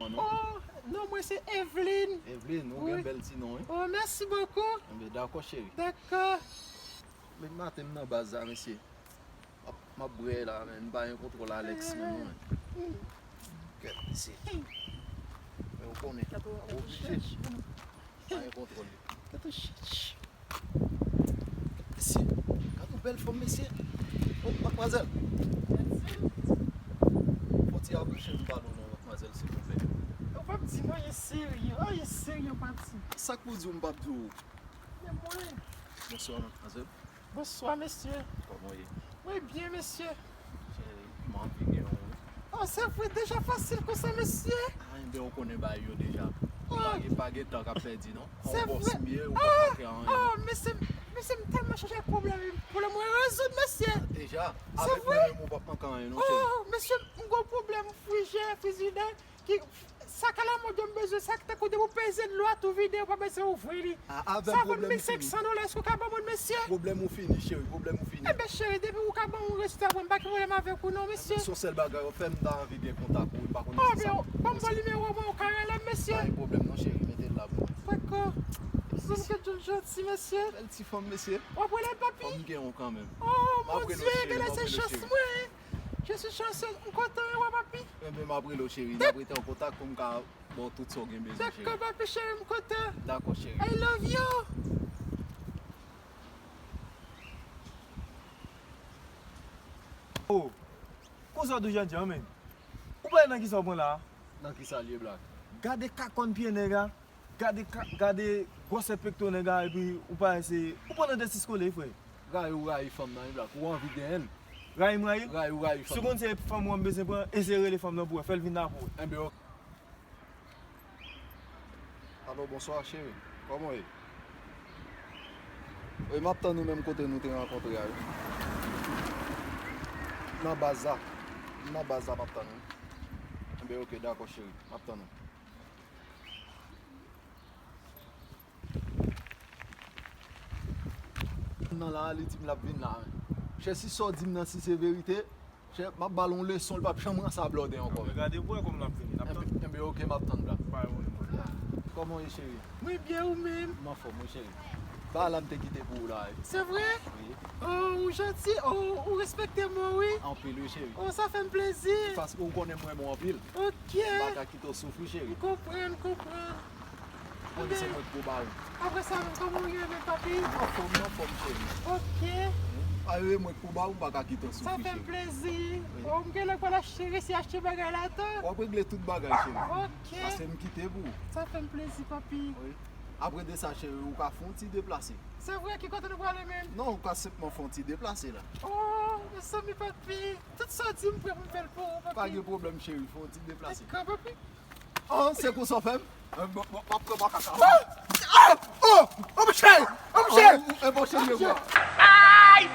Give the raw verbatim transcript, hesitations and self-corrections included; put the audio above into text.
Non? Oh, non, mwen se Eveline. Eveline, ou gen bèl ti non, wi. Oh, merci beaucoup. Enben, dakò, cheri. Dakò. Men maten m nan baz la, mesye. M ap, m ap bwè la, men m pa gen kontwòl Alex menm, non, men. Kèt, mesye. Men ou konnen, m oblije. Pa gen kontwòl li. Gad yon chèch. Mesye, gad yon bèl fanm, mesye. Oh, madmwazèl. Fò ti abouche m pale w non, madmwazèl, silvouplè. Ou p ap di non, e serye. Oh, e serye, ou p ap di. Sa k pou di w m p ap di w? Men mwen. Bonswa, madmwazèl. Bonswa, mesye. Kòman w ye? Mwen byen, mesye. Cheri, m anvi gen yon wi. Oh, se vre, deja fasil konsa, mesye. Ah, enben, ou konnen bagay yo deja. Oh. Pa gen, pa gen tan k ap pèdi, non. Se vre. Ou bòs m ye, ou pap manke anyen, non. Oh, mesye, mesye, m tèlman chaje ak pwoblèm, pwoblèm mwen rezoud, mesye. Deja, avèk mwen menm ou pap manke anyen, non, cheri. Oh, mesye, m gon pwoblèm frijè, frizidè. Ki, sa k alamòd yo m bezwen, sa k tankou depi w peze dlo a tou vide, ou pa bezwen ouvri li. Ah, avè m pwoblèm ou fini. Sa vann mil senk san dola, èske w ka ban mwen l, mesye? Pwoblèm ou fini, cheri, pwoblèm ou fini. Enben, cheri, depi ou ka ban mwen rezilta, mwen pa gen pwoblèm avèk ou non, mesye. Se yon sèl bagay, ou fè m ta anvi gen kontak ou, m pa konnen si sa. Oh, men ban m nimewo mwen, ou ka rele m, mesye. Pa gen pwoblèm non, cheri, mete l la pou mwen. Dakò. Bon, ke Djoul janti, mesye. Bèl ti fanm, mesye. W ap rele l, papi? Fò m gen yon kanmenm. Oh, mon Dieu, gade se chans mwen. Je suis chanceux, m kontan wè w, papi. Enben, m ap rele w, cheri. N ap rete an kontak pou m ka ba w tout sa w gen bezwen, cheri. Dakò, papi cheri, m kontan. Dakò, cheri. I love you. Oh, konsa w tou janti an, men. Ou pa wè nan kisa w pran la a? Nan kisa l ye, Black? Gade kakòn pye nèg la. Gade ka, gade gwosè pekto nèg la, epi ou parèt se, ou pran nan tèt siskole, frè. Rayi ou rayi fanm nan, wi, Black. Ou anvi genyen l. Rayi m rayi l? Rayi ou rayi fanm nan. Si w konn se fanm ou an m bezwen pran, eseye rele fanm nan pou wè. Fè l vin la pou wè. Enben, ok. Alo, bonswa, cheri. Kòman w ye? Wi, m ap tann ou menm kote nou te rankontre a, wi. Nan baz la. Nan baz la, m ap tann ou. Enben, ok, dakò, cheri. M ap tann ou. Nan la, li di m l ap vin la, men. Chè, si sa w di m nan, si se verite, chè, m ap ba l yon leson, li p ap janm ranse a blòdè ankò, men. Gade pou wè kòman l ap vini, n ap tann. Enben, ok, m ap tann la. Bay ou. Kòman w ye, cheri? Mwen byen, ou menm? M anfòm, wi, cheri. Bagay la m te kite pou ou la, wi. Se vre? Wi. Oh, ou janti, oh, ou respekte mwen, wi. Anpil, wi, cheri. Oh, sa fè m plezi. Paske ou konnen m renmen w anpil. Ok. M pa ka kite w soufri, cheri. M konprann, m konprann. Bon, se mwen k pou ba ou. Apre sa menm, kòman w ye menm, papi? M anfòm, m anfòm, cheri. Ok. Ayo, e mwen k pou ba ou, m pa ka kite w soufri, cheri. Sa fè m plezi. Wi. Oh, m genlè pral achte, resi achte bagay la tou. W ap regle tout bagay, cheri. Ok. Paske m kite pou ou. Sa fè m plezi, papi. Wi. Apre de sa, cheri, ou ka fè yon ti deplase. Se vre, ki kote nou prale menm? Non, ou ka senpman fè yon ti deplase la. Oh, mezanmi, papi. Tout sa w di m, m prè pou m fè l pou ou, papi. Pa gen pwoblèm, cheri, fè yon ti deplase. Dakò, papi. Oh, se konsa w fè m? Eh, m, m, m ap pran makak la. Ah! Ah! Oh! Oh, monchè! Oh, monchè! Oh, eh, monchè, m ye vwa. Ay!